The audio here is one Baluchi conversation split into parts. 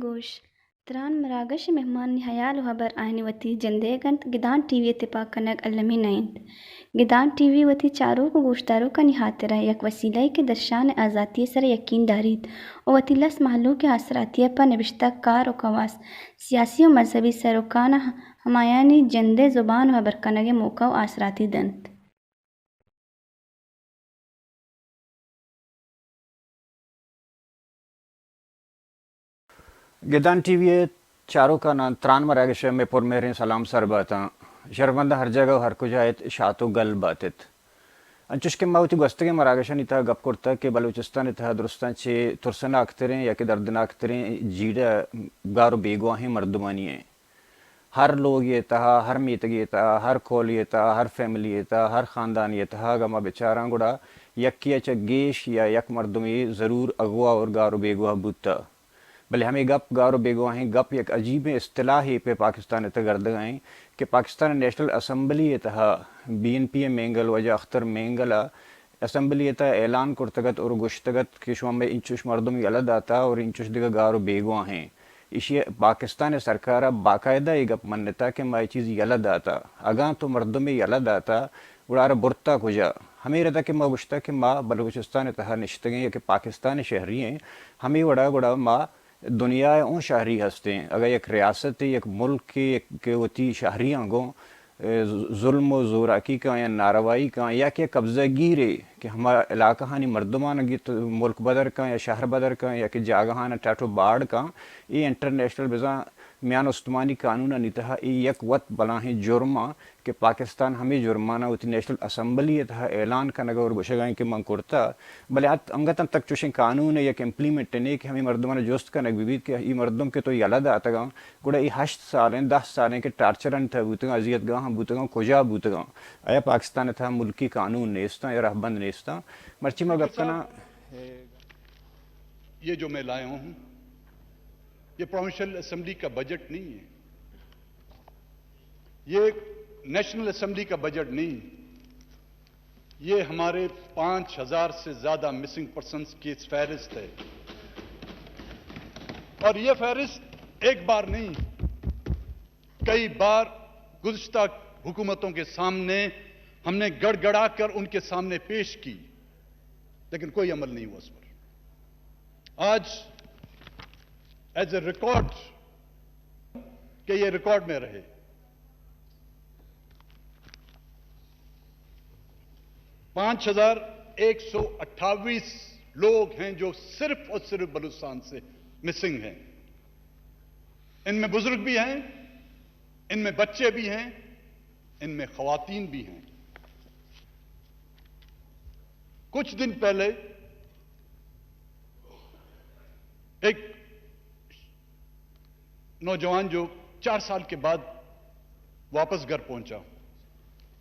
گوش، تران مراگش ءِ مہمانانی ہیال ءُ ہبر آیانی وتی جندئیگ اَنت، گدان ٹی وی ءِ تپاک کنگ المی نہ اِنت۔ گدان ٹی وی وتی چاروک ءُ گوشداروکانی ہاترا یک وسیلہ یے کہ درشان ءِ آزاتی ءِ سرا یکین داریت ءُ وتی لس مہلوک ءِ آسراتی ءَ پہ نبشتہ کار ءُ کواس، سیاسی ءُ مذہبی سروکاں ہمایانی جند ءِ زبان ءُ ہبر کنگ ءِ موقع ءُ آسراتی دنت۔ گدان ٹی وی ءِ چاروکاناں تران مراگش ءِ مئے پرمہریں سلام سر باتاں۔ شرفمنداں ہر جاگہ ءُ ہر کجا ات، شات ءُ گل بات ات۔ انچوش کہ ما وتی گوستگیں مراگشانی تہا گپ کرتگ کہ بلوچستان ءِ تہا درستاں چہ ترسناک تریں یا کہ دردناک تریں جیڑہ گار ءُ بیگواہیں مردمانی ایں۔ ہر لوگے ءِ تہا، ہر میتگے ءِ تہا، ہر کولے ءِ تہا، ہر فیملی ءِ تہا، ہر خاندانے ءِ تہا اگاں ما بچاراں گڑا یکے ءَ چہ گیش یا یک مردمے ضرور اغوا اور گار ءُ بیگواہ بوتہ۔ بلے ہمے گپ، گار ءُ بیگواہیں گپ، یک عجیبیں اصطلاحے پہ پاکستان ءِ تہا گردگ ءَ ایں کہ پاکستان ءِ نیشنل اسمبلی ءِ تہا بی این پی ءِ مینگل واجہ اختر مینگل ءَ اسمبلی ءِ تہا اعلان کرتگ ات اور گوشتگ ات کہ شما مئے انچوش مردم یلہ داتا اور انچوش دگہ گار ءُ بیگواہ ایں۔ ایشی ءَ پاکستان ءِ سرکار ءَ باقاعدہ اے گپ منتا کہ ما اے چیز یلہ داتا۔ اگاں تو مردمے یلہ داتا، گڑا آرا برتا کجا؟ ہمے ردا کہ ما گوشتا کہ ما بلوچستان ءِ تہا نشتگیں یا کہ پاکستان ءِ شہری ایں، ہمے وڑا گڑا ما دنیا ءِ اوں شہری ہستیں۔ اگاں یک ریاستے، یک ملکے کہ وتی شہریاں گوں ظلم ءُ زوراکی کاں یا ناروائی کاں یا کہ قبضہ گیرے کہ ہما علاقہانی مردماناں گیت ملک بدر کاں یا شہر بدر کاں یا کہ جاگہاناں ٹاٹ ءُ باڑ کاں، اے انٹرنیشنل بزاں میان استمانی قانونانی تہا اے یک وت بلاہیں جرم آں کہ پاکستان ہمے جرماناں وتی نیشنل اسمبلی ءِ تہا اعلان کنگ ءَ اور گوشگ ءَ ایں کہ من کرتہ، بلے ات انگت ہم تک چوشیں قانون ءِ یک امپلیمنٹ نے کہ ہمے مردماناں جست کنگ بہ بیت کہ اے مردم کہ تو یلہ داتگاں، گڑا اے ہشت سال ایں، دہ سال ایں کہ ٹارچر ءِ تہا بوتگاں، اذیت گاہاں بوتگاں، کجا بوتگاں؟ آیا پاکستان ءِ تہا ملکی قانون نیستاں یا رہبند نیستاں؟ مرچی ما گپ کناں۔ یہ جو میں لایا ہوں، یہ پروونشل اسمبلی کا بجٹ نہیں ہے، یہ نیشنل اسمبلی کا بجٹ نہیں، یہ ہمارے پانچ ہزار سے زیادہ مسنگ پرسنز کی فہرست ہے۔ اور یہ فہرست ایک بار نہیں، کئی بار گزشتہ حکومتوں کے سامنے ہم نے گڑگڑا کر ان کے سامنے پیش کی، لیکن کوئی عمل نہیں ہوا اس پر۔ آج ایز اے ریکارڈ، کہ یہ ریکارڈ میں رہے، پانچ ہزار ایک سو اٹھائیس لوگ ہیں جو صرف اور صرف بلوچستان سے مسنگ ہیں۔ ان میں بزرگ بھی ہیں، ان میں بچے بھی ہیں، ان میں خواتین بھی ہیں۔ کچھ دن پہلے ایک نوجوان جو چار سال کے بعد واپس گھر پہنچا،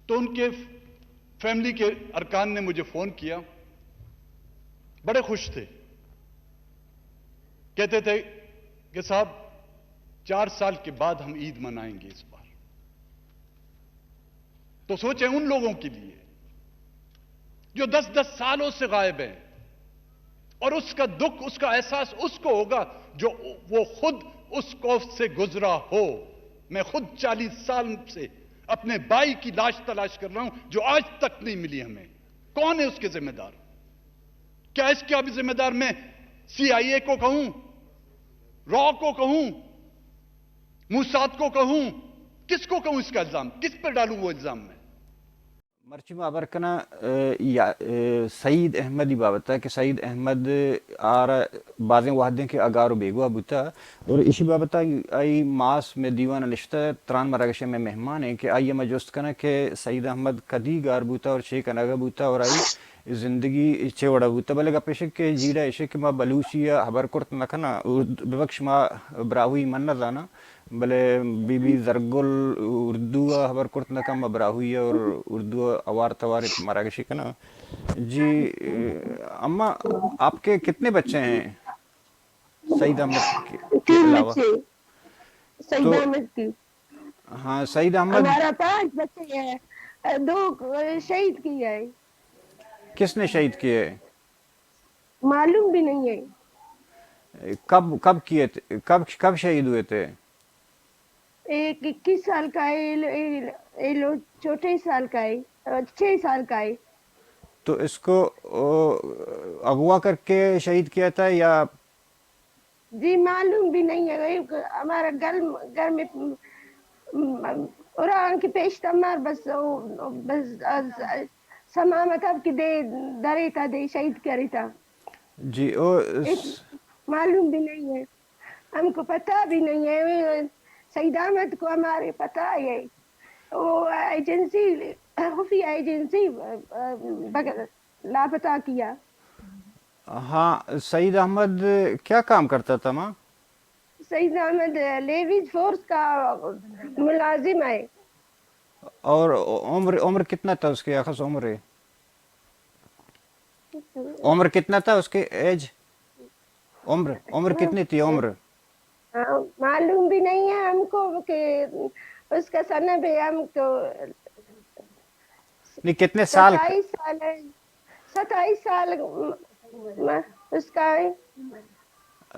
تو ان کے فیملی کے ارکان نے مجھے فون کیا، بڑے خوش تھے، کہتے تھے کہ صاحب، چار سال کے بعد ہم عید منائیں گے اس بار۔ تو سوچیں ان لوگوں کے لیے جو دس دس سالوں سے غائب ہیں، اور اس کا دکھ، اس کا احساس اس کو ہوگا جو وہ خود اس خوف سے گزرا ہو۔ میں خود چالیس سال سے اپنے بھائی کی لاش تلاش کر رہا ہوں جو آج تک نہیں ملی ہمیں۔ کون ہے اس کے ذمہ دار؟ کیا اس کا بھی ذمہ دار میں سی آئی اے کو کہوں، را کو کہوں، موساد کو کہوں، کس کو کہوں اس کا الزام، کس پر ڈالوں وہ الزام میں؟ مرچی ما ہبر کناں، ء، یا، ء، سعید احمدی بابت ء کہ سعید احمد آرا بازیں وہدیں کہ اگار و بیگواہ بوتا اور ایشی بابت ء آئی ماس میں دیوان نشتہ تران مراگش میں مہمان ہیں کہ آئی ما جست کناں کہ سعید احمد کدی گار بوتا اور چے کنگا بوتا اور آئی زندگی چے وڑا بوتا۔ بلے گپ ایش کہ جیڑا ایش کہ ما بلوچی ء ہبر کرت نہ کناں، اردو، ببخش ما براہوئی من نہ زاناں۔ بلے بی بی زرگل اردو ء ہبر کرت نہ کن، ما براہوئی ء اور اردو ء اوار توار ء مراگشی کناں۔ جی، اما، آپ کے کتنے بچے ہیں سعید احمد کے، کے تین علاوہ؟ بچے۔ سعید تو احمد کی۔ ہاں، سعید احمد۔ ہمارا پانچ بچے ہیں، دو شہید کیے ہیں۔ کس نے شہید کیے ہیں؟ معلوم بھی نہیں ہے۔ کب، کب کیے تھے؟ کب، کب شہید ہوئے تھے؟ ایک اکیس سال کا ہے، یہ لو، یہ لو، چھوٹے سال کا ہے، چھ سال کا ہے۔ تو اس کو، او، اغوا کر کے شہید کیا تھا یا؟ جی، معلوم بھی نہیں ہے۔ وہی ہمارا گھر، گھر میں، م، م، قرآن کی پیش تمار بس، او، بس، از، سما مطلب کہ دے، درے تا دے، شہید کرے تا۔ جی، او اس اس، معلوم بھی نہیں ہے۔ ہم کو پتہ بھی نہیں ہے۔ سعید احمد کو ہمارے پتہ ہے۔ وہ ایجنسی، خفیہ ایجنسی، آ، آ، بگ-، لاپتہ کیا۔ ہاں، سعید احمد کیا کام کرتا تھا ماں؟ سعید احمد لیویز فورس کا ملازم ہے۔ اور عمر، عمر کتنا تھا اس کے؟ اخص عمر ہے؟ عمر کتنا تھا اس کے؟ ایج؟ عمر، عمر کتنی تھی؟ عمر؟ ہاں، معلوم بھی نہیں ہے ہم کو کہ اس کا سن بھی ہم کو۔ نہیں، کتنے سال؟ ستائیس سال ہے۔ ستائیس سال م-، م-، اس کا ہے۔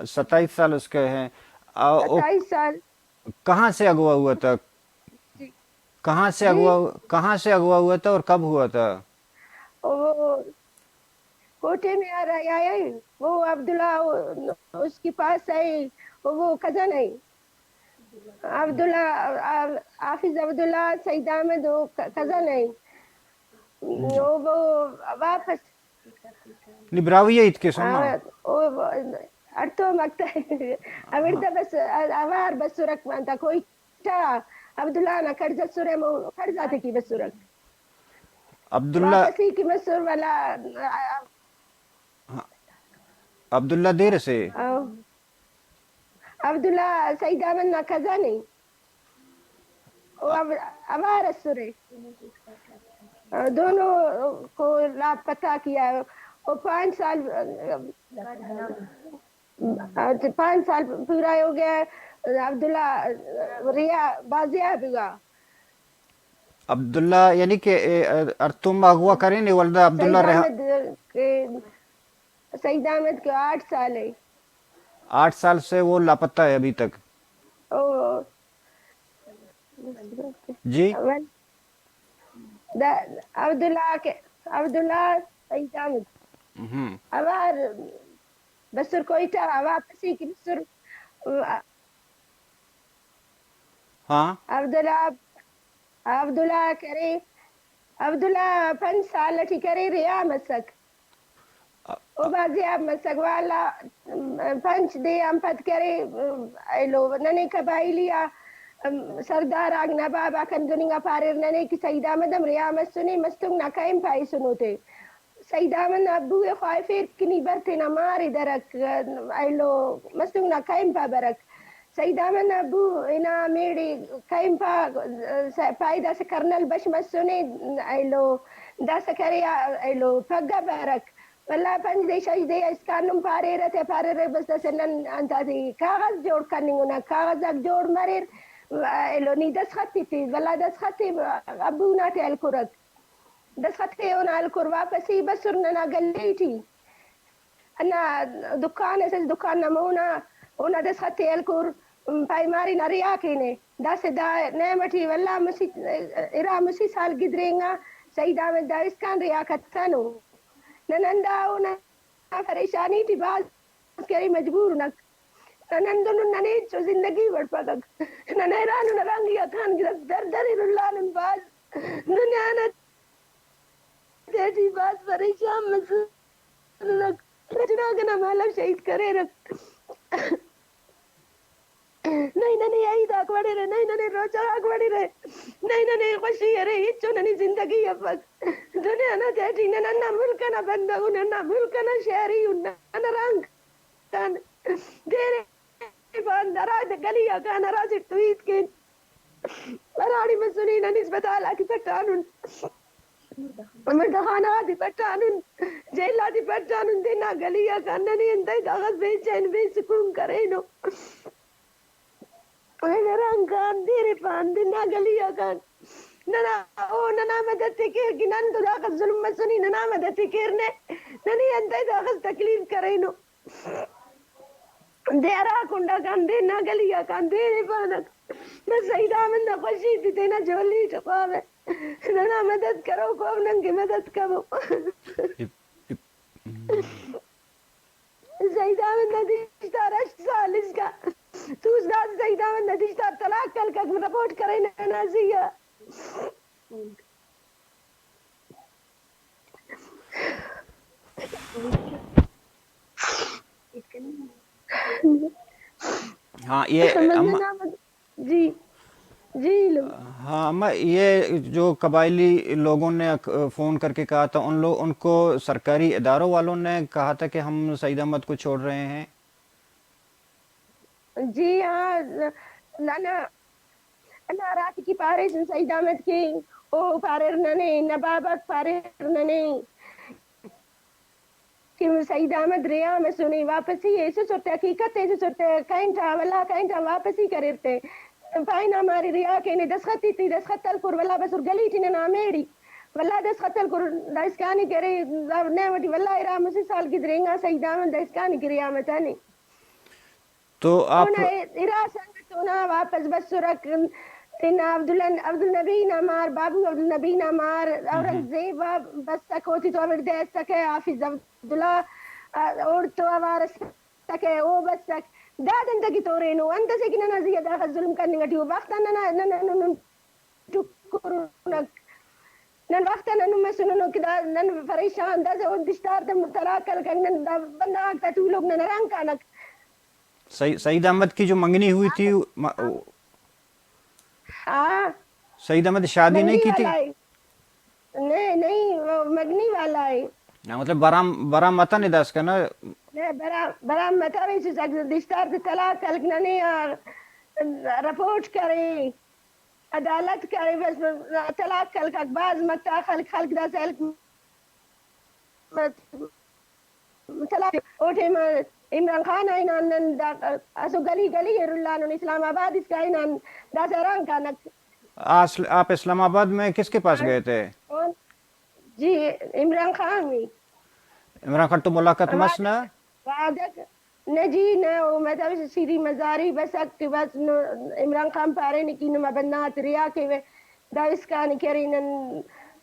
ستائیس سال اس کے ہیں۔ آ، او، ستائیس سال۔ کہاں سے اغوا ہوا تھا؟ جی۔ کہاں سے جی۔ اغوا، کہاں سے اغوا ہوا تھا اور کب ہوا تھا؟ وہ کوٹے میں آ رہا ہے، وہ عبداللہ، اس کے پاس ہے، وہ کزن ہے۔ عبداللہ، آ-، حافظ عبداللہ، سعید احمد، وہ ک-، کزن ہے۔ جی۔ وہ، وہ واپس نی براہوئی ء ایتکے سما۔ آ، او، ارتو مکتب، اوڑتا بس، اوار بس سرک مانتا کوئٹہ، عبداللہ نا قرض سرے مو، قرض آتے کی بس سرک۔ عبداللہ۔ واپسی کی بس سر والا، آ، آ، ہاں۔ عبداللہ دیر سے۔ آ۔ عبداللہ سعید احمد نا کزن ہے۔ او اب-، اوار اسرے۔ دونوں کو لاپتہ کیا۔ او پانچ سال، پانچ سال پورا ہو گیا۔ عبداللہ رہا، بازیاب ہوا۔ عبداللہ یعنی کہ، اے، ارتم اغوا کریں، ولدا عبداللہ سعید رہا۔ احمد کے، سعید احمد کے آٹھ سال ہے۔ آٹھ سال سے وہ لاپتہ ہے ابھی تک۔ او۔ جی۔ اول دا عبداللہ کے، عبداللہ سعید احمد۔ ہم۔ اوار بسر کوئٹہ، واپسی کی بسر۔ ہاں۔ عبداللہ، عبداللہ کرے، عبداللہ پنچ سال ٹی کرے ریا مسک۔ او بازیاب مسک والا، پنچ دے ہم پد کرے، ایلو ننے قبائلی آ، سردار آگ نواب آ کن دننگا پاریر ننے کہ سعید احمد ہم ریا مسنے، مستونگ نا کیمپ آ ایسنو تے۔ سعید احمد نا ابو ء خواہفیر کہ نی بر تینا مار ء درک، ایلو مستونگ نا کیمپ آ برک۔ سعید احمد نا ابو انا میڑے کیمپ آ س-، پائے داسہ کرنل بش مسنے، ایلو داسہ کرے آ، ایلو پگہ برک۔ ولدا پنچ دے شش دے اسکان نم پاریرہ تے پاریرہ بس داسہ نن انت آتے کاغذ جوڑ کننگ انت، کاغذ آک جوڑ مریر، ایلو نی دستخط ایتے، ولدا دستخط ابو نا تے ہلکرک۔ دستخط ء اونا ہلکر واپسی بسر ننا گلی ٹی۔ ہندا دکان اس، اس دکان نا مونا اونا دستخط ء ہلکر، پیماری نا ریا کینے۔ داسہ دا نیم ٹی ولدا مسہ، ارا مسہ سال گدرینگا سعید احمد دا اسکان ریا کتنو۔ نن ہندا اونا پریشانی ٹی بھاز کرے مجبور انک۔ نن ہندن ننے ہچو زندگی وڑ پدک۔ نن حیران و نرانگی آ تان گرک۔ در در رلان ان بھاز۔ دنیا نا تیٹی باز پریشان مسنک۔ جناگنا مالا شہید کریرک۔ نئے ننے عید آک وڑیرے، نئے ننے روچہ آک وڑیرے، نئے ننے خوشی ارے، ہچو ننی زندگی افک۔ دنیا نا تیٹی نن انا ملک انا بندغ ان، انا ملک انا شہری ان، انا رنگ کن۔ دیرے بان ہرا گلی آ کان، ہرا چٹ تویت کن، ہراڑی مسنی نن اسپتال آ کہ پٹانن، مردہ خانہ غا دی پٹانن، جیل آ دی پٹانن، دے نا گلی آ کان ننے انتئے داغس بے چین بے سکون کرینو۔ ننا رنگ کان دیرے پان دے نا گلی آ کان۔ ننا او ننا مدد تے کیر کہ نن تو داغس ظلم مسنی، ننا مدد تے کیر نے، ننے انتئے داغس تکلیف کرینو۔ دے ہرا کنڈا کان دے نا گلی آ کان دے نے پانک۔ بس سعید احمد نا خوشی تی تینا جولی ٹپاوے۔ ننا مدد کرو کوم نن کہ مدد کبو۔ سعید احمد نا دشتار ہشت سال اسکا۔ توس گاز سعید احمد نا دشتار طلاق کل کک رپورٹ کرے ننا زیا۔ ہاں، یہ سمجھ اما میں نہ آمد۔ جی، جی، لو۔ ہاں، اما، یہ جو قبائلی لوگوں نے اک-، فون کر کے کہا تھا، ان لوگ، ان کو سرکاری اداروں والوں نے کہا تھا کہ ہم سعید احمد کو چھوڑ رہے ہیں۔ جی ہاں، نہ، نہ، نہ، رات کی پاریس سعید احمد کی، او پارر ننے، نہ بابک پارر ننے۔ کہ سعید احمد ریا مسنے، واپسی ایسو صورت حقیقت ایسو صورت کئنٹا، واللہ کئنٹا واپسی کریرتے۔ پائنا ماری ریا کینے دستخط تی، دستخط تل کر، واللہ بسر گلی ٹی ننا میڑی۔ واللہ دستخط تل کر، دا اسکانی کرے، دا نئے وٹی واللہ ارا مسے سال گدرینگا سعید احمد دا اسکانی کرے آمتانی۔ تو آپ اونا ارا سنگت اونا واپس بسرک، تینا عبداللہ، عبدالنبی نا مار، بابو عبدالنبی نا مار، اورنگزیب آ بسک، اوتی تو اوڑدہ اسکہ، حافظ عبداللہ، آ، اوڑ تو اوار اسکہ، او بسک۔ دا دنتگی تورینو، انت سے کہ ننا زی آ داخہ ظلم کننگ ٹی او وخت آ ننا، ننا، ننا، ننا ٹکرونک۔ نن وخت آ نن مسننو کہ دا نن پریشان، داسہ او دشتار تے طلاق کلکک، نن دا بندغ آک تا تولوک نن حیران کانک۔ سعید، سعید احمد کی جو منگنی ہوئی تھی، ما-، ہاں۔ سعید احمد شادی نہیں منگنی کی تھی؟ والا ہے۔ نہیں، نہیں، وہ منگنی والا ہے۔ ہاں، مطلب برام، برام متن داس کا نا؟ نہیں، برام، برام متن دشتار تے طلاق کلک ننے آ، رپورٹ کرے۔ عدالت کرے بس طلاق کلکک باز متا خلق، خلق داسہ ہلک طلاق۔ او ٹائم عمران خان آئینان نن دا اسو گلی گلی رلانن، اسلام آباد اسکا آئینان داسہ حیران کانک۔ آ-، آپ اسلام آباد میں کس کے پاس گئے تھے؟ جی، عمران خان بھی۔ عمران خان تو ملاقات مس نا؟ وعدہ، نہ جی، نہ، او مطلب شیریں مزاری بسک کہ بس نو عمران خان پارے نی کہ نما بندات ریا کیوہ، دا اسکان کرے نن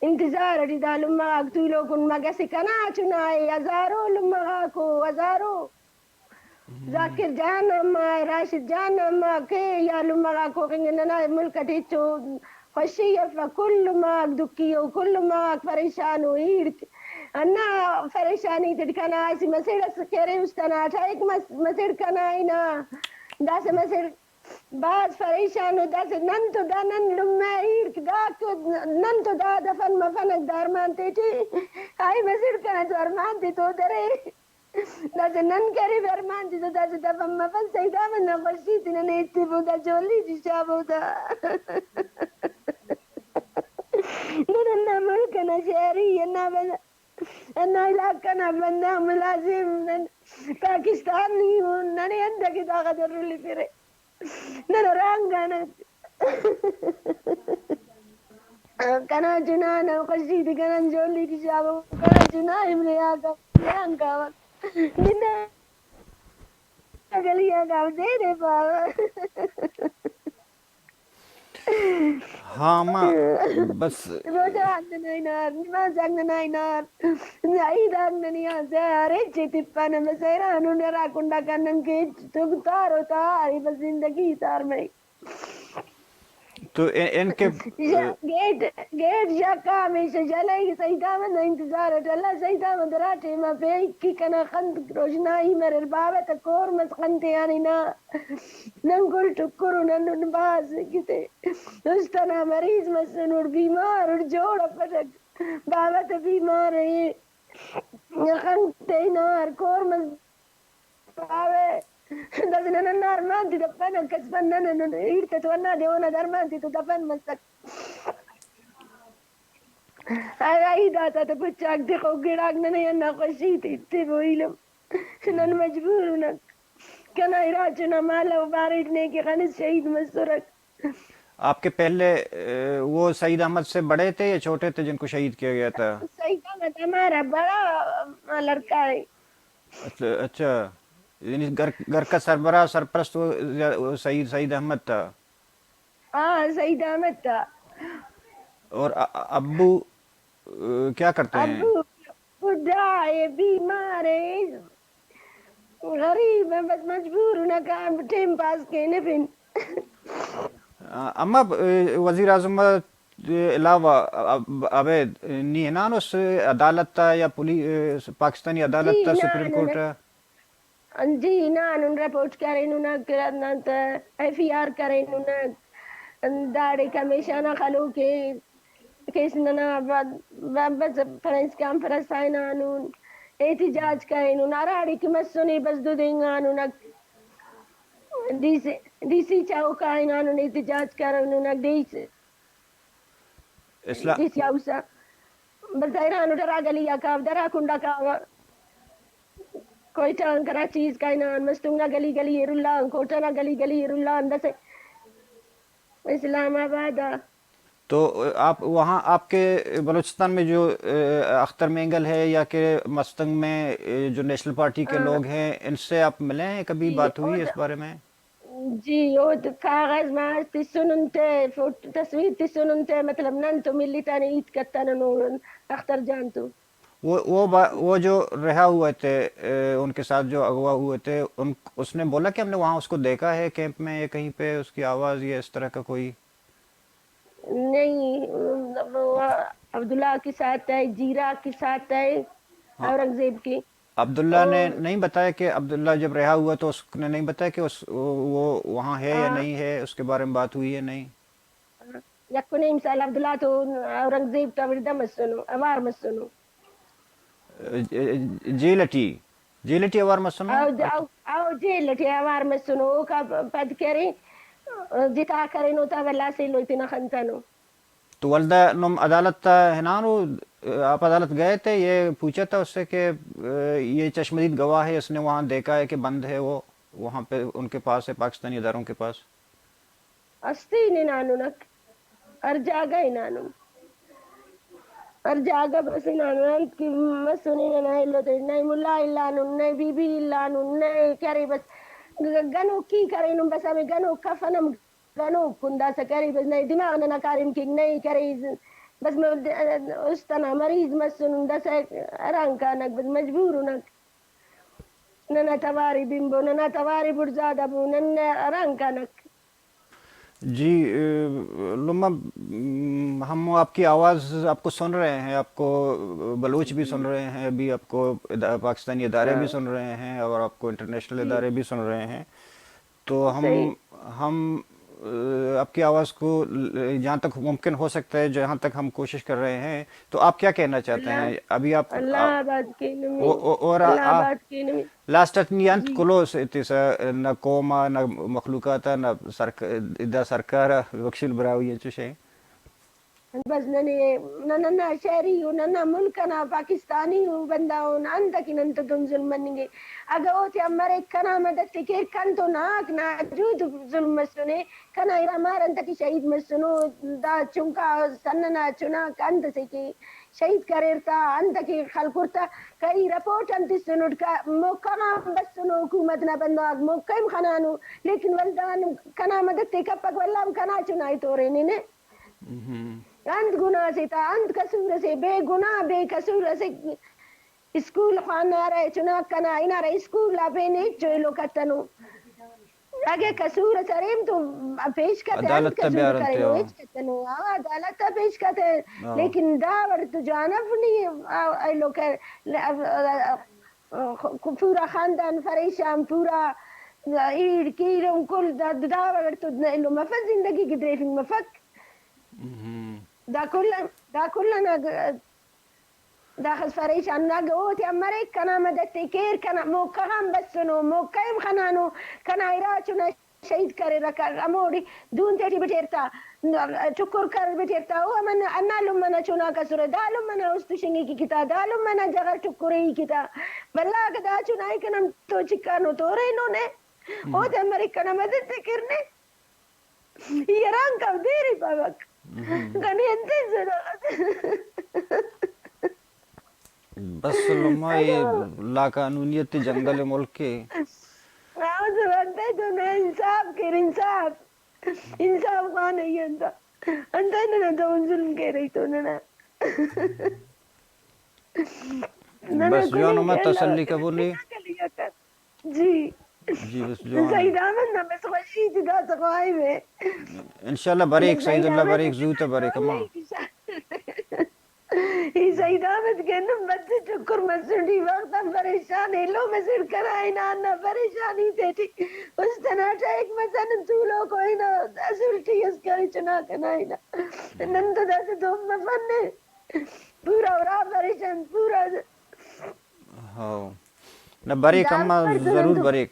انتظار اٹی، دا لمہ غاک تولوکن، مگہ سے کنا چنائے، ہزارو لمہ غاکو، ہزارو۔ ذاکر جان اما، راشد جان اما، کے یا لمہ غاکو خنگ ننا ملک اٹی چو خوشی افک، کل لمہ غاک دکھی او، کل لمہ غاک پریشان او، ایڑک۔ انا پریشانی تیٹ کنا اسہ مسڑ اس کہ ارے است انا ٹائک مس-، مسڑ کنا ہنا، داسہ مسڑ باز پریشان او، داسہ نن تو دا نن لمہ ایڑک دا کہ نن تو دا دفن مفنک دا ارمان تیٹی، ہائے مسڑ کنا تو ارمان تے تو درے۔ داسہ نن کرے ارمان تے تو داسہ دفن مفن، سعید احمد نا خوشی تے ننے ایتبو دا جولی ٹی شابو دا۔ نن انا ملک انا شہری انا بندغ، انا علاقہ نا بندغ ملازم، نن پاکستانی اُن، ننے انت کہ داغا در رلفرے۔ نن رنگ انت۔ کنا چنا نا خوشی تے کنا جولی ٹی شابو، کنا چنا امرے آ کا رنگ کاوک۔ ننا گلی آ کا دے دے پاوک۔ ہاں، ما بس روزہ آک ننا ہنار، نماز آک ننا ہنار، عید آک ننی آ سیار، ہچ ءِ تپانہ، بس حیران اُن، ہرا کنڈا کن نن کہ ہچ تو تار و تار، بس زندگی تار مئی۔ تو ان، ان کے گیٹ، گیٹ شکا ہمیشہ جلائے کہ سعید احمد انتظار اٹ اللہ، سعید احمد را ٹیما پہ کی کنا خند روشنائی مرر بابت کور مس خنتے آنی نا، نن گل ٹکر و نن باز کتے استنا مریض مسنوڑ بیمار اڑ جوڑ پٹک بابت بیمار ہے۔ خنتے نار کور مس باوے۔ دز نن نار مان تی دپن کس پن نن ایڑ تے تو نہ دیو نہ درمان تی تو دپن مسک۔ آئی داتا تے پچاک تے خو گڑاک ننے انا خوشی تے تے بو علم۔ نن مجبور انک۔ کنا اراچنا مالا و باریٹ نے کہ خنس شہید مسرک۔ آپ کے پہلے، اے، وہ سعید احمد سے بڑے تھے یا چھوٹے تھے جن کو شہید کیا گیا تھا؟ سعید احمد ہمارا بڑا لڑکا ہے۔ اچھا، اچھا۔ یعنی گھر، گھر کا سربراہ، سرپرست وہ زیا-، وہ سعید، سعید احمد تھا؟ ہاں، سعید احمد تھا۔ اور ا-، ا-، ابو، اے، کیا کرتے ہیں؟ ابو بڈھا ہے، بیمار ہے، غریب ہے، بس مجبور انہ کام ٹائم پاس کے نے پن۔ آ، اما، اے، وزیر اعظم علاوہ اب-، ابید نی ہنان اس عدالت تا یا پولی-، اے، پاکستانی عدالت جی، تا، نہ، سپریم نہ، کورٹ نہ۔ تا؟ جی، نہ، نن رپورٹ کرینن، کرن ایف آئی آر کرینن، داڑے کمیشن خلو کے کیس ننا ب-، ب-، بس پریس کانفرنس آئینانن، احتجاج کرینن، ہراڑے کہ مسنے بس دو دنگانن، ڈی سی، ڈی سی چوک آئینانن، احتجاج کرینن، ڈی سی اسلام۔ ڈی سی ہاؤس آ۔ بس ایران و ڈرا گلی آ کاو، ڈرا کنڈا کاو۔ کوئٹہ آن کراچی اس کائنان، مستونگ نا گلی گلی رلان، کوئٹہ نا گلی گلی رلان، بس اسلام آباد آ۔ تو آپ وہاں، آپ کے بلوچستان میں جو، اے، اختر مینگل ہے یا کہ مستونگ میں، اے، جو نیشنل پارٹی کے ہاں۔ لوگ ہیں، ان سے آپ ملے ہیں، کبھی جی، بات ہوئی ہے اس بارے میں؟ جی، او تو کاغذ ما تسنن تے، فوٹ-، تصویر تسنن تے، مطلب، نن تو ملی تانے ایت کتن نو اختر جان تو۔ وہ، وہ با-، وہ جو رہا ہوئے تھے، اے، ان کے ساتھ جو اغوا ہوئے تھے، ان، اس نے بولا کہ ہم نے وہاں اس کو دیکھا ہے کیمپ میں یا کہیں پہ اس کی آواز یا اس طرح کا کوئی؟ نہیں، وہ عبداللہ کے ساتھ ہے، جیرا کے ساتھ ہے، ہاں۔ اورنگزیب کے۔ عبداللہ نے اور نہیں بتایا کہ عبداللہ جب رہا ہوا تو اس نے نہیں بتایا کہ اس، وہ، وہ وہاں ہے یا ہاں۔ نہیں ہے، اس کے بارے میں بات ہوئی ہے نہیں؟ یک و نیم سال عبداللہ تو اورنگزیب تا وردا مسنو، اوار مسنو۔ جیل ٹی، جیل ٹی اوار مسنو؟ او، او، او جیل ٹی اوار مسنو، اوکا پد کرے، جتا کرینو تا ولا سے لوئی تینا خنتنو۔ تو ولدا نم عدالت تا ہنانو، آپ عدالت گئے تھے، یہ پوچھا تھا اس سے کہ، اے، یہ چشمدید گواہ ہے، اس نے وہاں دیکھا ہے کہ بند ہے وہ، وہاں پہ ان کے پاس ہے، پاکستانی اداروں کے پاس؟ ہستیں ہناننک، ہر جاگہ ہنانن۔ ہر جاگہ بس ہنانن انت کہ مسنے ننا ایلو تے، نئے ملا الانن، نئے بی بی الانن، نئے کرے بس گ-، گنوکی کرینن، بس ہمے گنوک کفن ہم گنوک کن داسہ کرے، بس نئے دماغ ننا کاریم کیک، نئے کرے، بس م-، استنا مریض مسن، داسہ ہران کانک، بس مجبور انک۔ ننا تواری بمبو، ننا تواری بڑزادہ بو، نن ہران کانک۔ جی، اے، لما، م، ہم آپ کی آواز آپ کو سن رہے ہیں، آپ کو بلوچ بھی سن رہے ہیں، ابھی آپ کو ادا-، پاکستانی ادارے بھی ہاں۔ سن رہے ہیں اور آپ کو انٹرنیشنل جی۔ ادارے بھی سن رہے ہیں۔ تو ہم، صحیح۔ ہم، اے، آپ کی آواز کو ل-، جہاں تک ممکن ہو سکتا ہے، جہاں تک ہم کوشش کر رہے ہیں، تو آپ کیا کہنا چاہتے اللہ، ہیں؟ ابھی آپ، اللہ آپ آباد کے نمی، او-، او-، اور اللہ آ-، آباد کے نمی۔ لاسٹ ات نی انت جی۔ کلوس ایتسہ، نہ قوم آ، نہ مخلوقات آ، نہ سرک-، ادا سرکار آ، بخشل براہوئی انچوش اے۔ بس ننے، نہ، نہ، نہ، شہری و نہ، نہ، ملک نا پاکستانی و بندہ و نہ انت کہ نن تو دن ظلم مننگے۔ اگہ اوتے ہم مریک کنا مدد تے کیر کن تو ناک ناجود ظلم مسنے، کنا ارا مار انت کہ شہید مسنو، دا چنکا سن نا چناک انت سے کہ شہید کریر تا، انت کہ خلکر تا، کئی رپورٹ انت تسنٹ کا، موقع ما بسنو حکومت نا بندغاک موقع ہم خنانو، لیکن ولدان کنا مدد تے کپک، ولدان کنا چنائے تورینے نے۔ ہم۔ انت گناہ سے تا، انت قصور سے، بے گناہ، بے قصور سے اسکول خوانارا چناک کنا، انارا اسکول آ پین ہچو ایلو کتنو۔ اگہ قصور سریم تو پیش کتے، عدالت ءَ قصور بیارنتے، کرے، ہو۔ ہچ کتے نو، آ، عدالت ءَ پیش کتے۔ ہاں۔ لیکن دا وڑ تو جانب نہیں، آ، اے لوگ کہ، آ، آ، آ، پورا خاندان پریشان، پورا ایڑ کیڑ کل دا، دا وڑ تو ایلو مفک، زندگی کی دریفنگ مفک۔ ہم۔ دا کل، دا کل نہ داخس پریشان نہ گوت یا مرے کنا مدد کیر کنا، موقع ہم بسنو، موقع ہم خنانو، کنا ارا چنا شہید کرے رکا، ہموڑی دون تیٹی بٹیرتا، ٹکر کر بٹیرتا، او ہمن انا لمنا چنا کسرے، دا لمنا است شنگی کی کتا، دا لمنا جگر ٹکرے ہی کتا۔ بلا کہ دا چنائی کنم تو چکانو تو رینو نے، او تے مرے کنا مدد کرنے۔ ایران کم دیری پاوک۔ کنے انتے زنا۔ بس لما یہ لاقانونیت جنگل ملک کے۔ آؤ زبانتے تو نہ انصاف کر، انصاف۔ انصاف خواہ نہیں انتا۔ انتا نہ تو ظلم کر رہی تو نہ۔ بس جوانو ما تسلی کبو نے۔ جی۔ جی، بس جوان۔ سعید احمد نا بس خوشی تھی، دا سخواہی میں۔ انشاءاللہ بریک، سعید اللہ بریک، زوت بریک، اما۔ ای سعید احمد کے نم بد چکر مسنڈی وقت ہم پریشان ہے، لو مسڑ کرائے نا، نا پریشانی تیٹی۔ اس تنا ٹیک مسن تو لو کوئی نا، اصل ٹی اس کرے چنا کنائے نا۔ نن تو دا تو مفن نے۔ پورا ورا پریشان، پورا۔ ہاں۔ نہ، بریک، اما ضرور بریک۔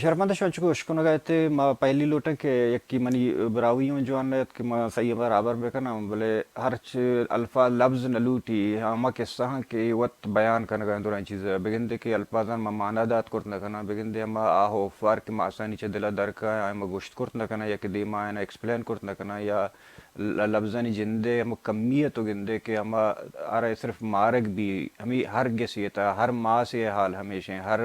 شرمند شو انچو اشکنگا تے ما پہلی لوٹاں کہ یکی منی براہوئی ہوں جوان نیت کہ ما صحیح برابر بکناں، بلے ہرچ الفاظ لفظ نہ لوٹی، ہما قصہ ہاں کہ وت بیان کنگا درائیں چیز بگندے کہ الفاظاں ما مانا دات کرت نہ کناں، بگندے ہما آہ و افوار کہ ما آسانی چہ دلا در کاں، آیاں ما گوشت کرت نہ کناں یا کہ دیما آیاں ایکسپلین کرت نہ کناں یا ل-، لبزانی جندے ہمو کمی ء تو گندے کہ ہما آرا صرف مارگ بی، ہمے ہر گسے ء تہا، ہر ماسے ء حال ہمیشیں، ہر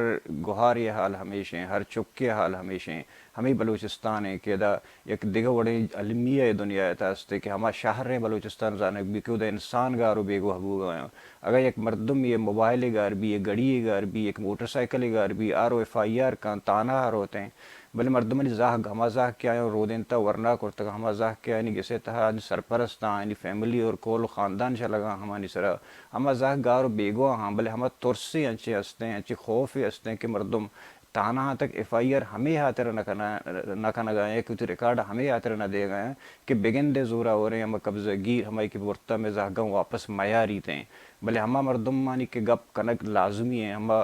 گہارے ء حال ہمیشیں، ہر چکے ء حال ہمیشیں، ہمے بلوچستان ء کہ ادا یک دگہ وڑیں المیہ ء دنیا ء تہا استے کہ ہما شہریں بلوچستان زانگ بی کہ ادا انسان گار و بیگواہ بوگا آں۔ اگاں یک مردمے ء موبائلے گار بی، یک گڑی ء گار بی، یک موٹر سائیکلے گار بی، آر او ایف آئی آر کاں، تانہ ء روتیں۔ بلے مردمانی زہگ، ہما زہگ کہ آیاں رودینتا ورنا کرتگ، ہما زہگ کہ آیانی گس ء تہا آیانی سرپرستاں، آیانی فیملی اور کل خاندان شلگاں ہمانی سرا، ہما زہگ گار و بیگواہ آں، بلے ہما ترسے انچیں استیں، انچیں خوفے استیں کہ مردم تانہ آں تک ایف آئی آر ہمے ہاترا نہ کنا-، نہ کنگا ایں کہ وتی ریکارڈ ہمے ہاترا نہ دیگا ایں کہ بگندے زوراوریں ہما قبضہ گیر ہمائی کہ برتا مئے زہگاں واپس میاریتیں۔ بلے ہما مردمانی کہ گپ کنگ لازمی ایں، ہما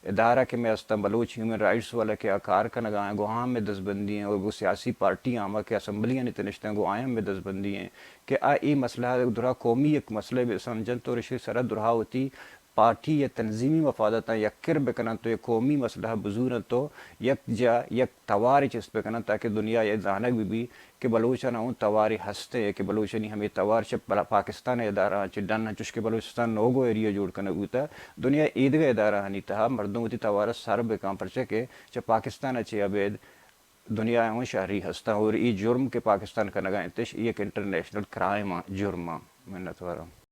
ادارہ کہ مئے استاں، بلوچ ہیومن رائٹس والا کہ آ کار کنگا ایں، گوں آہاں مئے دزبندی ایں اور گوں سیاسی پارٹیاں ہما کہ اسمبلیانی تہ نشتاں گوں آیاں مئے دزبندی ایں کہ آ اے مسئلہ درا قومی یک مسئلہ بہ سمجھنت اور اشی سرا درا وتی پارٹی یا تنظیمی مفاداتاں یک کر بکننت و یک قومی مسئلہ بزورنت و یک جا یک توارے چست بکننت تاکہ دنیا اے زانگ بہ بی کہ بلوچانا اوں توارے ہستیں کہ بلوچانی ہمے توار چہ پلا-، پاکستان ء ادارہاں چہ ڈن انچوش کہ بلوچستان نوگو ایریا جوڑ کنگ بوتہ، دنیا ایدگہ ادارہانی تہا مردم وتی توار ء سر بکاں، پرچہ کہ چہ پاکستان ء چہ ابید دنیا ء اوں شہری ہستاں اور اے جرم کہ پاکستان کنگا انتش، اے یک انٹرنیشنل کرائم آں، جرم آں۔ منت وارم۔